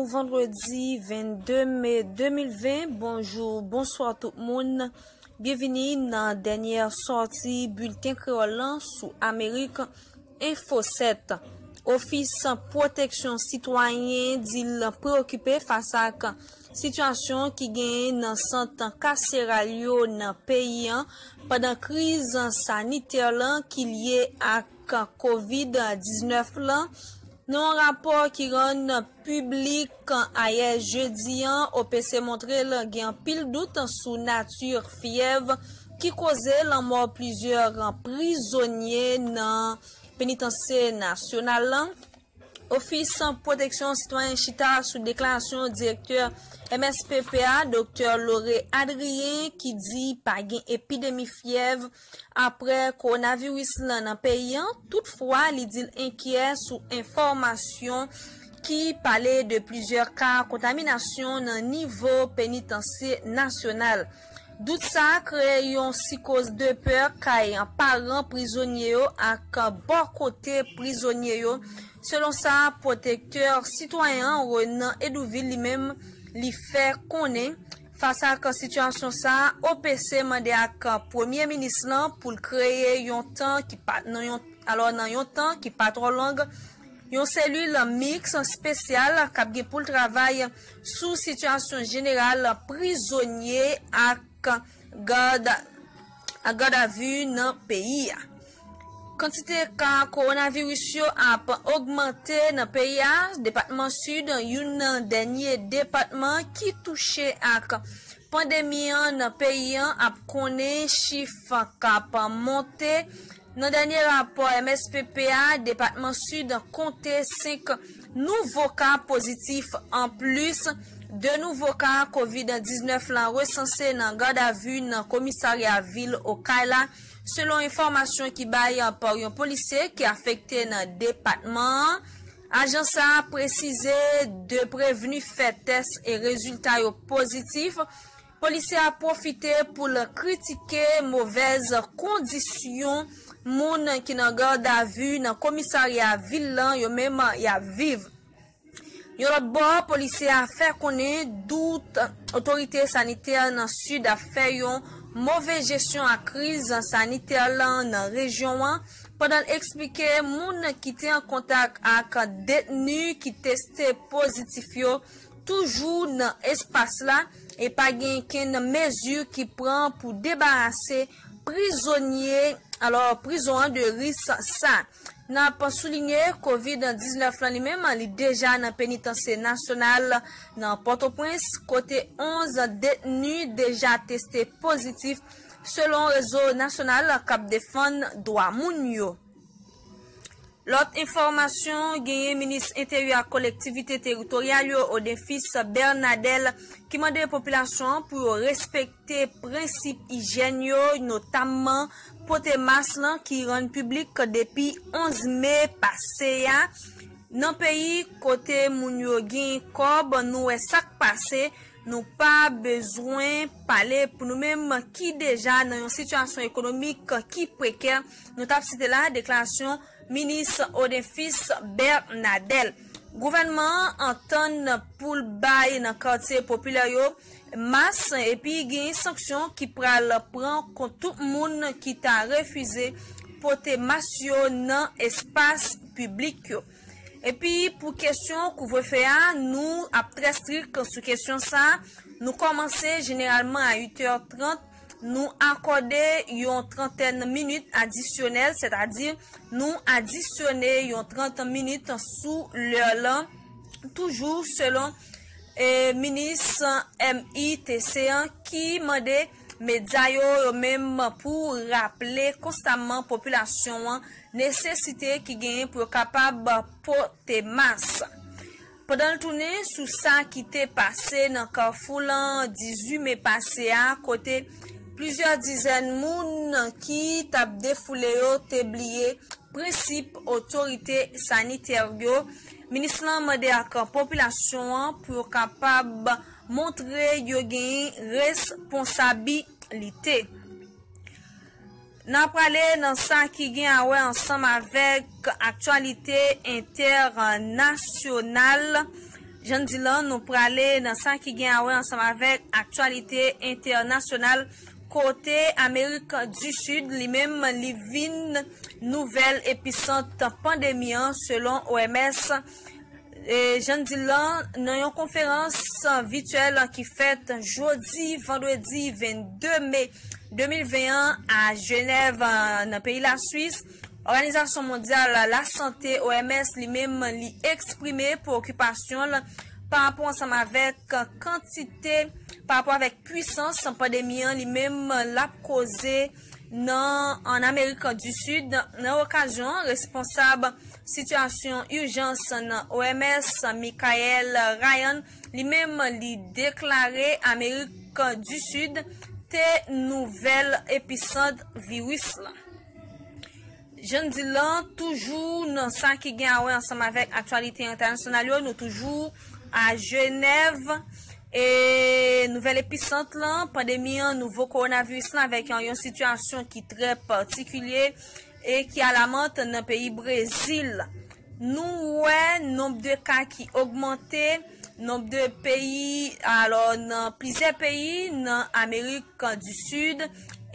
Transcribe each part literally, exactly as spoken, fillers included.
Vandredi vennde me de mil ven, bonjou, bonswa tout moun. Byenvini nan dènyè sòti bilten kreyòl lan sou Amerik Enfo sèt. Ofis Pwoteksyon Sitwayen di l preokipe fas ak sitiyasyon ki genyen nan sant kaseral yo nan peyi an pandan kriz sanitè lan ki lye ak kovid diznèf lan. Nan yon rapò ki rann piblik ayè jedi an, O P C montre l gen anpil dout sou nati fyèv ki koze lanmò plizyè prizonye nan penitansye nasyonal lan. Ofis Pwoteksyon Sitwayen chita sou deklarasyon direktè M S P P a, Doktè Lauré Adrien, ki di pa gen epidemi fyèv apre kowonaviris lan nan peyi an. Toutfwa, li di l enkyè sou enfòmasyon ki pale de plizyè ka kontaminasyon nan nivo penitansye nasyonal. Dout sa a kreye yon sikoz de pè kay paran prizonye yo ak bò kote prizonye yo, selon sa pwotektè sitwayen an, Renan Edouville, li menm li fè konnen. Fas ak sitiyasyon sa a, O P C mande ak premye minis lan pou l kreye yon tan ki pa nan yon alò nan yon tan ki pa twò long, yon selil miks espesyal k ap gen pou l travay sou sitiyasyon jeneral prizonye ak gad a gadavi nan peyi a. Kantite ka kowonaviris yo ap ogmante nan peyi a. Depatman Sid, youn nan dènye depatman ki touche ak pandemi an nan peyi an, ap konnen chif k ap monte. Nan dènye rapò M S P P a, depatman Sid konte senk nouvo ka pozitif anplis. De nouvo ka kovid diznèf lan resanse nan gadavi nan komisarya vil Okay la, selon enfòmasyon ki bay pa yon polisye ki afekte nan depatman an. Ajans sa a presize de prevni fè tès e rezilta yo pozitif. Polisye a pwofite pou l kritike movèz kondisyon moun ki nan gadavi nan komisarya vil lan yo menm y ap viv. Yon lòt bò, polisye a fè konnen dout otorite sanitè nan Sid ap fè yon move jesyon ak kriz sanitè lan nan rejyon an, pandan l eksplike moun ki te an kontak ak detni ki teste pozitif yo toujou nan espas la e pa gen kenn mezi ki pran pou debarase prizonye, alò, prizon an de risk sa. N ap soulinye, kovid diznèf lan li menm, li deja nan penitansye nasyonal nan Pòtoprens, kote onz detni deja teste pozitif, selon Rezo Nasyonal k ap defann dwa moun yo. Lòt enfòmasyon, genyen minis enteryè ak kolektivite teritoryal yo, Odenfis Bernadel, ki mande popilasyon an pou yo respekte prensip ijyèn yo, notamman pote mas lan ki rann piblik depi onz me pase a. Nan peyi kote moun yo gen kòb, nou wè sa k pase, nou pa bezwen pale pou nou menm ki deja nan yon sitiyasyon ekonomik ki prekè. Nou t ap site la deklarasyon minis Odenfis Bernadel. Gouvènman an antann pou l bay nan katye popilè yo mas, epi gen sanksyon ki pral pran kont tout moun ki ta refize pote mas yo nan espas piblik yo. Epi pou kesyon kouvrefe a, nou ap trè strik sou kesyon sa a. Nou kòmanse jeneralman a uit è trant, nou akòde yon trantèn minit adisyonèl, sètadi nou adisyone yon trant minit sou lè lan, toujou selon e, minis M I T C an, ki mande medya yo, yo menm pou raple konstamman popilasyon an nesesite ki genyen pou yo kapab pote mas. Pandan l tounen sou sa ki te pase nan Kafou lan dizuit me pase a, kote plizyè dizèn moun ki t ap defoule yo te bliye prensip otorite sanitè yo, minis lan mande ak popilasyon an pou yo kapab montre yo genyen responsabilite. N a prale nan sa ki gen a wè ansanm avèk aktyalite entènasyonal. Jan n di lan, nou prale nan sa ki gen a wè ansanm avèk aktyalite entènasyonal, kote Amerik di Sid, li menm, li vin nouvèl episant pandemi an, selon O M S. E, jan n di lan, nan yon konferans vityèl ki fèt jodi, vandredi vennde me de mil ven an, a Jenèv, nan peyi Laswis, Òganizasyon Mondyal Lasante, O M S, li menm, li eksprime preokipasyon l pa rapò ansanm avèk kantite, pa rapò avèk pwisans pandemi an, li menm, l ap koze nan, ann Amerik di Sid. Nan okazyon an, responsab sitiyasyon ijans nan O M S, Michael Ryan, li menm, li deklare Amerik di Sid te nouvèl episant viris lan. Jan n di lan, toujou nan sa ki gen a wè ansanm avèk aktyalite entènasyonal yo, nou toujou a Jenèv. E nouvèl episant lan, pandemi an, nouvo kowonaviris lan, avèk yon, yon sitiyasyon ki trè patikilye e ki alamant nan peyi Brezil. Nou wè nonb de ka ki ogmante, nonb de peyi, alò, nan plizyè peyi nan Amerik di Sid.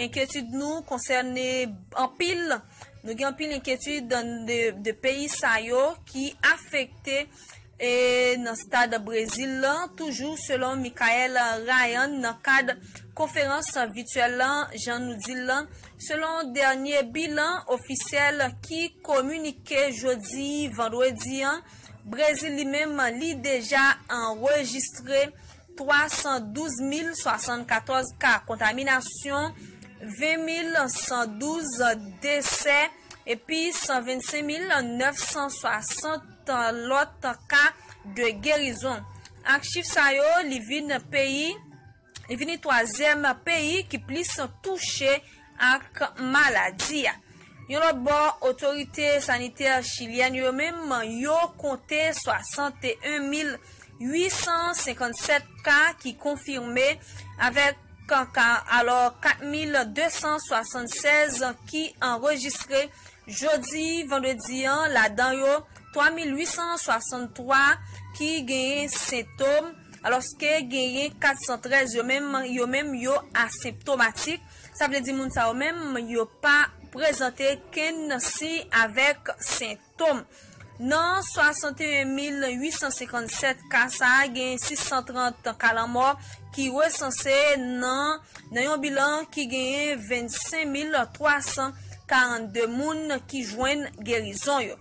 Enkyetid nou konsène anpil, nou gen anpil enkyetid de, de peyi sa yo ki afekte e nan stad Brezil lan, toujou selon Michael Ryan nan kad konferans vityèl lan, jan nou di l lan, selon dènye bilan ofisyèl ki kominike jodi vandredi an, Brezil li menm, li deja anrejistre twa san douz mil swasannkatòz ka kontaminasyon, ven mil san douz desè, epi san vennsenk mil nèf san swasant lòt ka de gerizon. Ak chif sa yo, li vin peyi, li vini twazyèm peyi ki plis touche ak maladi a. Yon lòt bò, otorite sanitè chilyèn yo menm, yo konte swasanteyen mil ui san senkannsèt ka ki konfime, avèk ka, alò, kat mil de san swasannsèz ki anrejistre jodi vandredi an, ladan yo twa mil ui san swasanntwa ki genyen sentòm, alòske genyen kat san trèz yo menm, yo menm yo asenptomatik. Sa vle di moun sa yo menm, yo pa prezante kenn siy avèk sentòm. Nan swasanteyen mil ui san senkannsèt ka sa a, gen sis san trant ka lanmò ki resanse nan, nan yon bilan ki genyen vennsenk mil twa san karannde moun ki jwenn gerizon yo.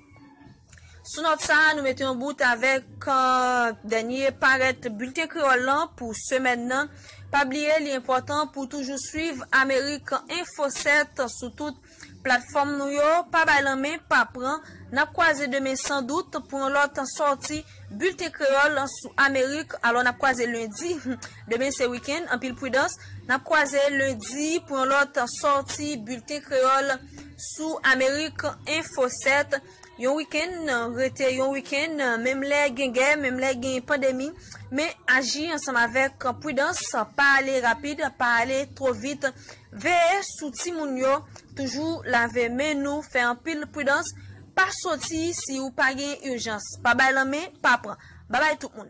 Sou nòt sa a, nou mete yon bout avèk, euh, dènye parèt bilten kreyòl lan pou semèn nan. Pa bliye, li enpòtan pou toujou swiv Amerik Enfo sèt sou tout platfòm nou yo. Pa bay lanmen, pa pran. N ap kwaze demen san dout pou yon lòt sòti bilten kreyòl sou Amerik. Alò, n ap kwaze lendi. Demen se wikenn, anpil pridans. N ap kwaze lendi pou yon lòt sòti bilten kreyòl sou Amerik Enfo sèt. Yon wikenn rete yon wikenn, menm lè gen gè, menm lè gen pandemi, men aji ansanm avèk pridans, pa ale rapid, pa ale twò vit. Veye sou timoun yo, toujou lave men nou, fè anpil pridans, pa soti si ou pa gen ijans, pa bay lanmen, pa pran. Babay tout moun.